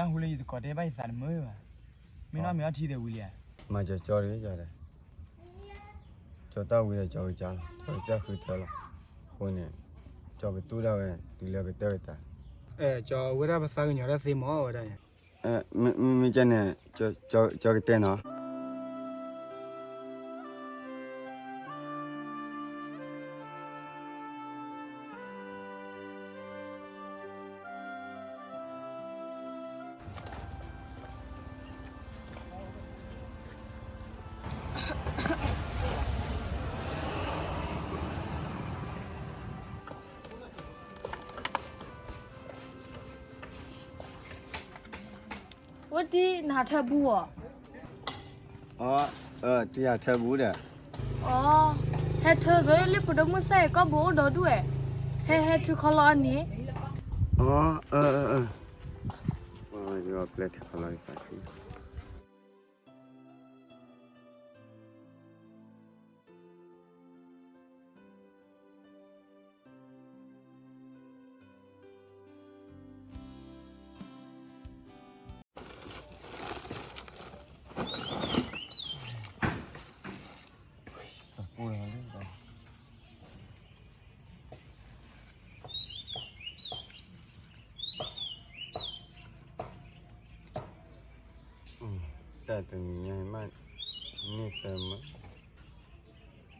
နၢ်ဟူလၢယတကိးတဲဘၣ်ယသးတမုာ်ဘၣ်. မ့ၢ်နီၢ်မ့ၢ်အီထံသဲးဝံၤလံဧါ. မၤစၢၤကၠီတဂ့ၤကၠီဒီး, ကၠီတၢ်ဝံၤဒီးကၠီကစၢ်လီၤ, ကၠီကစၢ်ဃုထၢလီၤ. အဃိန့ၣ် ကၠီကတူၢ်ဒၣ်ဝဲ တုၤလၢကတၢၢ်ကတၢၢ်. ကၠီဝဲဒၣ်ပသးကညီၤတၢ်သ့မးဝဲဒၣ်န့ၣ်. မ့ၢ်ကဲန့ၣ် ကၠီကတဲနီၤ. ဝဲတံၢ်နဟးထၢဘူးဧါ. တံၢ်ဟးထၢဘူးဒီး. အ ဟဲထၢသိးလၢဖိဒိၣ်မုၣ်စၢ်အံၤကီၢ်ဘိအိၣ်ဒီဒူၣ်ဝဲ, ဟဲဟဲထၢခီလီၤအန့ၣ်. အ ပျဲထၢခီလီၤသး တၢ်တနံၤညါမး န့ၢ်သၢမၢ,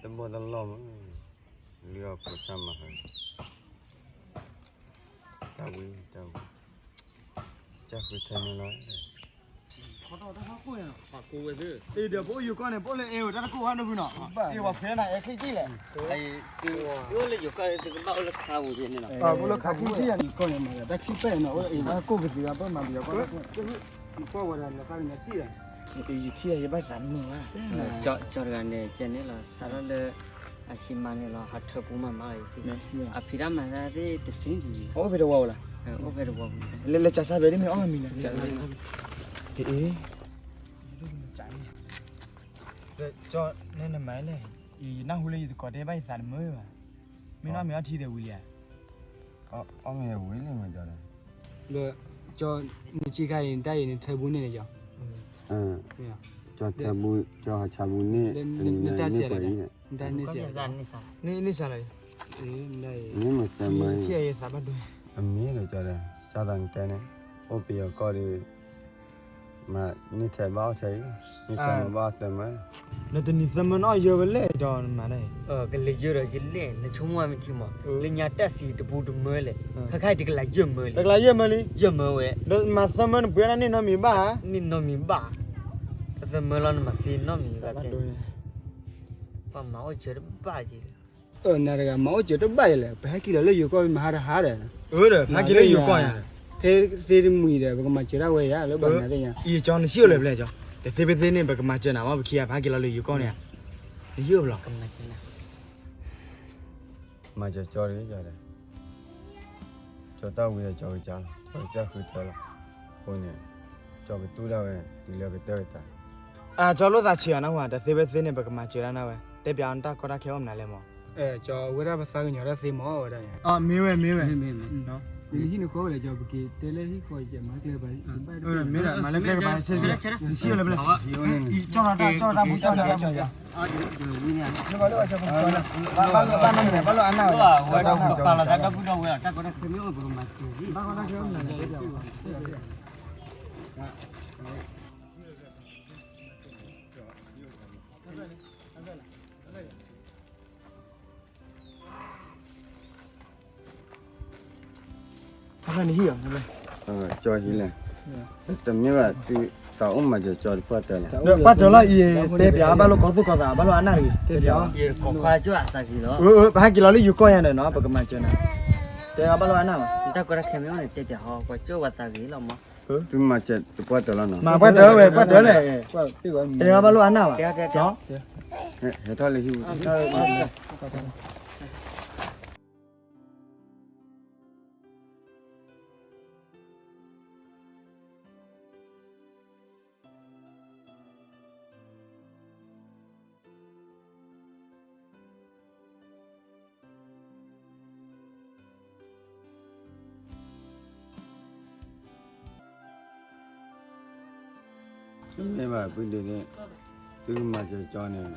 တဘီၣ်တလီၢ်မး, လုၢ်အီၣ်ဖိဆၣ်မၤဟၢ, တၢ်ဝံၤ တၢ်ဝံၤ, ကစၢ်ဃုထၢန့ၣ်လီၤ. အံၤဒီးပအိၣ်ယိၤကီၢ်န့ၣ် ပအိၣ်လၢအဲဝဲတၢ်တကိၢ်ဝဲဒၣ်ဖုနီၤ, အံၤပှၤဖဲနၤအဲချံတံၢ်လဲၣ်, အံၤ အိၣ်လၢယိၤကီၢ်န့ၣ် သုကဘၣ်အိၣ်လၢခါပူၤန့ၣ်လီၤ, ပအိၣ်လၢခါပူၤန့ၣ် ယိၤကီၢ်န့ၣ်မၤဒီးတၢ်ခံပဲၣ်နီၤ, အံၤပှၤကိၢ်ကသံဘၣ်ပၢ်မၤပယီၤကီၢ်, ကွၢ်ဝဲဒၣ်လၢခါန့ၣ်တံၢ်လဲၣ်, ယထံၣ်ယဘၣ်သးမုာ်ဘၣ်, ကၠီတဂၤန့ၣ် ကဲန့ၣ်လီၤ စးထီၣ်လၢ အဟံးမါန့ၣ်လီၤ ဟးထၢပူမၤမၤလီၤယသ့ၣ်, အဖံးတၢ်မၤတၢ်သ့ၣ်တဆံးဒံး, အိၣ်ဖဲတဝီပူၤလီၤ, အိၣ်ဖဲတဝီပူၤ, လၢကၠီဆၣ်ဖဲဒ်မ့ၢ်အီၣ်မံၤလဲၣ်, အ့ ကၠီန့ၣ်နမၤလဲၣ်, ယနၢ်ဟူလၢယတကိးတဲဘၣ်ယသးတမုာ်ဘၣ်, မ့ၢ်နီၢ်မ့ၢ်အီထံသဲးဝံၤလံဧါ, အီၣ်မ့ၢ်ဝံၤလံမ့ၢ်ကၠီဒီး, ဒီး ကၠီ နဆံးခါအံၤ နတၢ်အံၤနထၢဘူးန့ၣ်န့ၣ်ကၠီ, ကၠီထၢဘူး ကၠီဟးဆါဘူးန့ၣ် တနံၤညါန့ၢ်ပှဲၤအံၤ, န့ၢ်စၢ်လီၤ, န့ၢ်မ့ၢ်သၢမၢ, အမ့ၢ်ဒီးကၠီဒီး ကၠီသးနတဲန့ၣ် အိၣ်ပယီၤကီၢ်ဒီး မၤန့ၢ်ထဲဘၣ်အီၣ်ထဲအံၤ, န့ၢ်သၢမၢဘၣ်အီၣ်သၢမၢ, နတနံၤသၢမၢနအီၣ်ယၢဝဲလဲၣ်ကၠီနမၤန့ၣ်, ကလဲၤယၢဒီးယလဲၣ် နဆိကမိၣ်မ့ၢ်ထံမး, လၢညါတၢ်စံးတပူၤတမၢလဲၣ်, ခါခါအံၤတကလးယဲၢ်မၢလံ, တကလးယဲၢ်မၢလံ, ယဲၢ်မၢဝဲ, ဒီးမၤသၢမၢနပှ့ၤဒၣ်န့ၢ်နီတမံၤဘၣ်, န့ၢ်နီတမံၤဘၣ်, ပသၢမၢလီၤနမၤသ့နီတမံၤဘၣ်, ပှၤမၤအိၣ်စၢၤတဘၣ်က့ၤ နၤတဂၤမၤအိၣ်စၢၤတဘၣ်ယလဲၣ်, ပဟဲက့ၤလီၤလၢယိၤကီၢ်မ့ၢ်ဟါတဟါဒီး, အၢဒီး ပဟဲက့ၤလၢယိၤကီၢ်ညါ, ခဲသ့တမှံၤဒီး ပကမၤစၢၤဒၣ်ဝဲယၤလၢဘၣ်နၤသ့ၣ်ညါ, ယကၠီနစံးအိၣ်လၢၤဖဲလဲၣ်ကၠီ, တသ့ဖဲသ့န့ၣ် ပကမၤစၢၤနၤမး ပခံဂၤပဟဲက့ၤလီၤလၢယိၤကီၢ်န့ၣ်, နဟံၣ်အိၣ်ဘျီ မၤစၢၤကၠီတဂ့ၤကၠီဒီး, ကၠီတၢ်ဝံၤဒီးကၠီကစၢ်လီၤ, ကၠီကစၢ်ဃုထၢလီၤ, အဃိန့ၣ် ကၠီကတူၢ်ဒၣ်ဝဲ တုၤလၢကတၢၢ်ကတၢၢ်, အကၠီလိာ်သးဆံးအီၤနၢ်ဟူဧါ, တသ့ဖဲသ့န့ၣ် ပကမၤစၢၤဒၣ်နၤဝဲ, တဲပၠးအီၤနတၢ်ကီတၢ်ခဲအိၣ်မနုၤလဲၣ်မး, ကၠီဝဲဒၣ်ပသးကညီၤတၢ်သ့မးဝဲဒၣ်, မ့ၢ်ဝဲမ့ၢ်ဝဲ, နဟံၣ်နဃီဝဲလဲၣ်ကၠီ, ပက့ၤတဲလၢဟံၣ်ဃီကဲမၤကျဲပှၤ, မ့ၢ်ဒီးမၤလၢကျဲကပၤဆဲး, နစံးအိၣ်လၢဖဲလဲၣ်, ကၠီထီၣ်တၢ်ကၠီတၢ်ပူၤကၠီတၢ်ကၠီ, ဘၣ်လိာ်အနၢ်ဝဲ, ဘၣ်လိာ်အနၢ်ဝဲ, ဘၣ်ကီတၢ်ခဲအိၣ်မနုၤလဲၣ်, ကၠီဟံၣ်လဲၣ်, တမ့ၢ်ဘၣ် တုၤသးအိၣ်မၤစၢၤကၠီတပှၢ်တၢၢ်လီၤ, ပှၢ်တၢၢ်လီၤအံၤ, တဲပၠးဘၣ်လိာ်ကီၢ်သူၣ်ကီၢ်သး ဘၣ်လိာ်အနၢ်တဂ့ၤ, တဲပၠး, ပဟဲက့ၤလီၤလၢယိၤကီၢ်ညါဒီးနီၤ ပကမၤစၢၤနၤ, တဲဘၣ်လိာ်အနၢ်ဘၣ်, တၢ်ကီတၢ်ခဲမ့ၢ်အိၣ်န့ၣ် တဲပၠးဟီ ပှၤကၠိဝဲသးဂ့ၤလီၤမး, တုၤမၤစၢၤတပှၢ်တၢၢ်လီၤနီၤ, မၤပှၢ်တၢၢ်ဝဲ ပှၢ်တၢၢ်လဲၣ်, တဲဘၣ်လိာ်အနၢ်ဘၣ်, ဟဲထီၣ်လၢဟံၣ်ပူၤ မ့ၢ်ဘၣ်ဖုဒ့ဒ့, သုကမၤစၢၤကၠီန့ၣ်,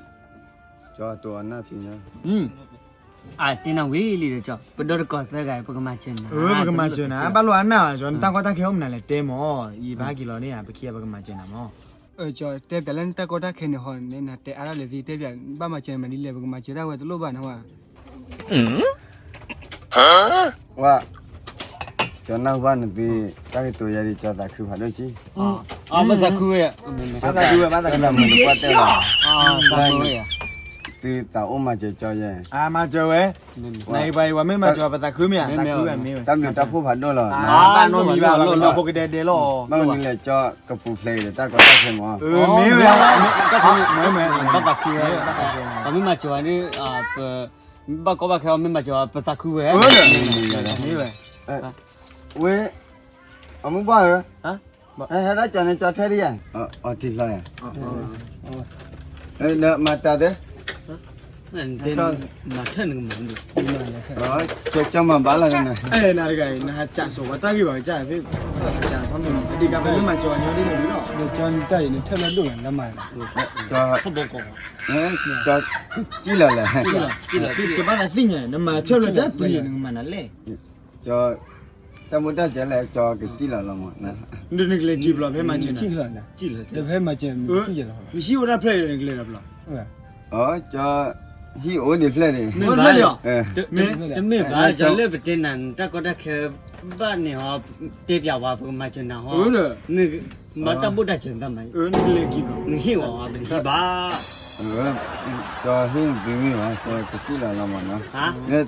ကၠီတိၢ်အနၢ်ဖံညါ, အတဲနၤဝံၤလံဒီးကၠီ, ပဒီတကိးသၢဂၤ ပကမၤစၢၤနၤ, ပကမၤစၢၤနၤ, ဘၣ်လိၣ်အနၢ်ဘၣ်ကၠီ, နတၢ်ကီတၢ်ခဲအိၣ်မနုၤလဲၣ်တဲမၢ်, ယဘၣ်ဟဲက့ၤလီၤန့ၣ် ပခံဂၤပကမၤစၢၤနၤမၢ်. ကၠီတဲပၠးလၢနတၢ်ကီတၢ်ခဲန့ၣ်ဟီန့ၣ် နတဲအါထီၣ်လၢသုတဲပၠး, ဘၣ်မၤစၢၤနမၤဒ်လဲၣ် ပကမၤစၢၤတၢ်ဝဲတလိၣ်ဘၣ်န့ၣ်ဝဲ ဝဲ, ကၠီနၢ်ဟူဘၣ်နသု, တၢ်ကတိၤယၤဒ်ကၠီသးခုဖးဒိၣ်ဆံ, ဘၣ်သးခုဝဲ, ဘၣ်သးခုဝဲ, ဘၣ်သးခုဝဲ, သုသးအိၣ်မၤစၢၤကၠီယဲ, မၤစၢၤဝဲ, နအံၤပှၤအံၤပှၤမ့ၢ်မၤစၢၤပသးခုမ့ၢ်ဧါ, သးခုဝဲမ့ၢ်ဝဲ, တၢ်ဘျုးတၢ်ဖှိၣ်ဖးဒိၣ်လီၤ, ဘၣ်မနုၤလဲၣ်ကၠီကပူၤဖျဲးအံၤဒီးတၢ်ကီတၢ်ခဲမၢ်, မ့ၢ်ဝဲ, မ့ၢ်ဝဲ, ပမ့ၢ်မၤစၢၤဝဲန့ၣ် ဘၣ်ကီဘၣ်ခဲအီၤ မ့ၢ်မၤစၢၤဝဲ ပသးခုဝဲ, မ့ၢ်ဝဲ, ဝဲ, အမုၢ်ဘှၢ်ဧၢ, ဟဲဒၣ်ကၠီန့ၣ်ကၠီထဲဒ်ယဲ, အီထံလီၤယဲ, ဒီးမၤတၢ်သ့, မၤထၢၣ်နကမၤ, ကၠီမၤဘၣ်လီၤ, နတဂၤအံၤ နဟးကးစိာ်ဝဲတၢ်ဂ့ၢ်ဘၣ်ကစၢ်သ့, ဒ်ကးပမ့ၢ်မၤစၢၤဝဲညီဒ်န့ၣ်လီၤ, ကၠီနတၢ်အံၤ နထၢၣ်လၢဒိၣ်လီၤ လၢမၤ, ကၠီကစံၣ်လီၤလဲၣ်, ကစံၣ်လီၤ, ဘၣ်သးသ့ၣ်ညါ နမၤထၢၣ်လၢတၢ်ပျံၤနကမၤနၤလဲၣ်, ကၠီ, တၢ်မူတၢ်စဲးလဲၣ် ကၠီကစံၣ်လီၤလီၤမၢ်, နကလဲၤက့ၤဘျီဖဲမၤစၢၤနၤ, ဒီးဖဲမၤစၢၤနၤ, နဟံၣ်အိၣ်တၢ်ဖျၢၣ်အံၤ နကလဲၤဒီးဘျီ, အၢ ကၠီ, ဟံၣ်အိၣ်ဒံးဖျၢၣ်န့ၣ်, တမ့ၢ်ဘၣ် ကၠီလၢပတဲနၤ နတၢ်ကီတၢ်ခဲ ဘၣ်န့ၣ်ဟီ, တဲပၠးဝဲ ပကမၤစၢၤနၤဟီ, မၤတၢ်ဘိၣ်တၢ်စၢၤနသးမး, နဟ့ၣ်ဝဲ ပတဟံၣ်ဘၣ်, ကၠီဟ့ၣ်သုမ့ၢ်ဘၣ် ကၠီကစံၣ်လီၤလီၤမၢ်နီၤ,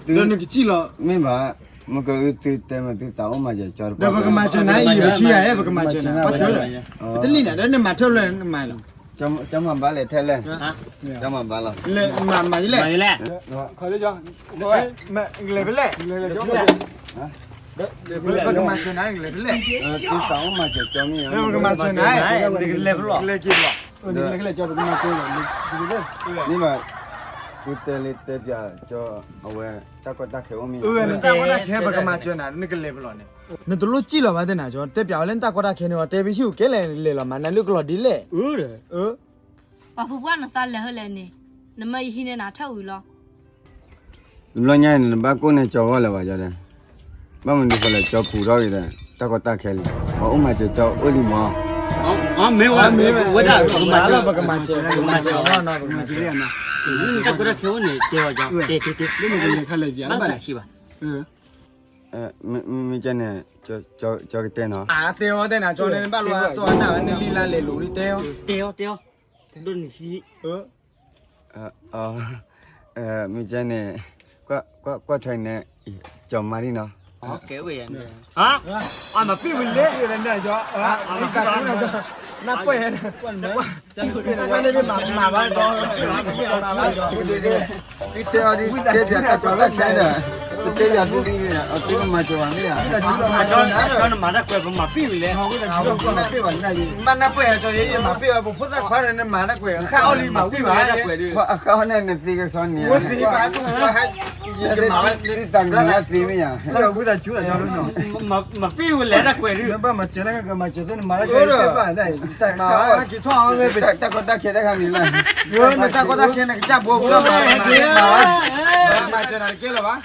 ဒီးနကစံၣ်လီၤ, မ့ၢ်ဘၣ်, မ့ၢ်ကသုတဲမ့ၢ်သုသးအိၣ်မၤစၢၤကၠီတပှၢ်, ဒီးပကမၤစၢၤနၤအံၤ ပခံဂၤဧၢ ပကမၤစၢၤနၤ ပှၤထၢဒီး, တလံၣ်နၤ ဒီးနမၤထၢၣ်ဖျၢၣ်နမၤလီၤ, ကၠီမၤဘၣ်လဲၣ်ထဲလဲၣ်, ကၠီမၤဘၣ်လီၤ, မၤယလဲၣ်, လဲၤဖဲလဲၣ်, ပကမၤစၢၤနၤ လဲၤဖဲလဲၣ်, သုသးအိၣ်မၤစၢၤကၠီမ့ၢ်ဧါ, ပကမၤစၢၤနၤ, လဲၤက့ၤလီၤ, မ့ၢ်ဘၣ်, သုတဲလၢတဲပၠးကၠီအဝဲ တၢ်ကီတၢ်ခဲအိၣ်မ့ၢ်ဧါ, နတၢ်ကီတၢ်ခဲ ပကမၤစၢၤနၤ နကလဲၤဖဲလဲၣ်န့ၣ်, နတလိၣ်စံၣ်လီၤဘၣ်သ့ၣ်နၤ ကၠီ တဲပၠးဝဲလၢနတၢ်ကီတၢ်ခဲန့ၣ် တဲပဟံၣ်အိၣ်ကဲလဲၣ် လဲၤလီၤမး နလုၢ်ကလီၤဒ်လဲၣ်, ပှၤဖိပှၢ်နသးလဲၤဟဲလဲၣ်န့ၣ်, နမၢယဟံးန့ၢ်နၤထၢၣ်ဝံၤလီၤ, တဘျီညါအံၤ နတဘၣ်ကိၢ်န့ၢ်ကၠီဂီၢ်လၢၤဘၣ် ကၠီတဲ, ဘၣ်မနုၤဃိလဲၣ် ကၠီပူၤထီၣ်က့ၤဒီး တၢ်ကီတၢ်ခဲလံ, ပှၤအိၣ်မၤစၢၤကၠီအိၣ်လံမး, မ့ၢ်ဝဲ, ဝဲဒၣ် ပကမၤစၢၤ, ပကမၤစၢၤ, နတၢ်ကီတၢ်ခဲအိၣ်န့ၣ် တဲအီၤကၠီ, တဲတဲတဲ, ဘၣ်သးဆံးဘၣ် မ့ၢ်ကဲန့ၣ်, ကၠီကတဲနီၤ, တဲအီၤတဲနၤ ကၠီန့ၣ် ဘၣ်လိာ်အတီၢ်အနၢ်ဝဲ နလံလါလဲၤလိာ်ဒ်တဲအီၤ, တဲအီၤတဲအီၤ, ဒိၣ်နသံ, မ့ၢ်ကဲန့ၣ်, ကွၢ်ထွဲန့ၣ်, ကၠီမၤဒ်နီၤ, မၤပ့ၢ်ဝံၤလဲၣ်, နၢ်ပှဲၢ်, မၤဘၣ်, တဲအီၤဒ်တဲပၠးတၢ်ကီတၢ်ခဲဒီး, တဲပၠးဒ်န့ၣ်, အသုကမၤစၢၤပှၤမ့ၢ်ဧါ, နမၤတၢ်ကွဲး ပမၤပ့ၢ်ဝံၤလဲၣ်, ဘၣ်နၢ်ပှဲၢ် ကၠီ ယမၤပ့ၢ်ဝဲ ပဖိသၣ်ခွါန့ၣ် နမၤတၢ်ကွဲး ဃၣ်အီၣ်လံမၤဝံၣ်ဘၣ်, ဃၣ်အီၣ်န့ၣ်နသ့ကစီန့ၣ်, သ့ဘၣ်, သ့တၢ်မၤသ့မ့ၢ်ဧါ, မၤပ့ၢ်ဝံၤလဲၣ်တၢ်ကွဲးဒုး, ဘၣ်မၤစၢၤလၢကမၤစၢၤသ့ၣ် နမၤတၢ်ကွဲး, တၢ်ကီတၢ်ခဲတခါန့ၣ်လီၤ, နတၢ်ကီတၢ်ခဲနကစၢ်ဘိ မၤစၢၤနၤတကဲလၢၤဘၣ်.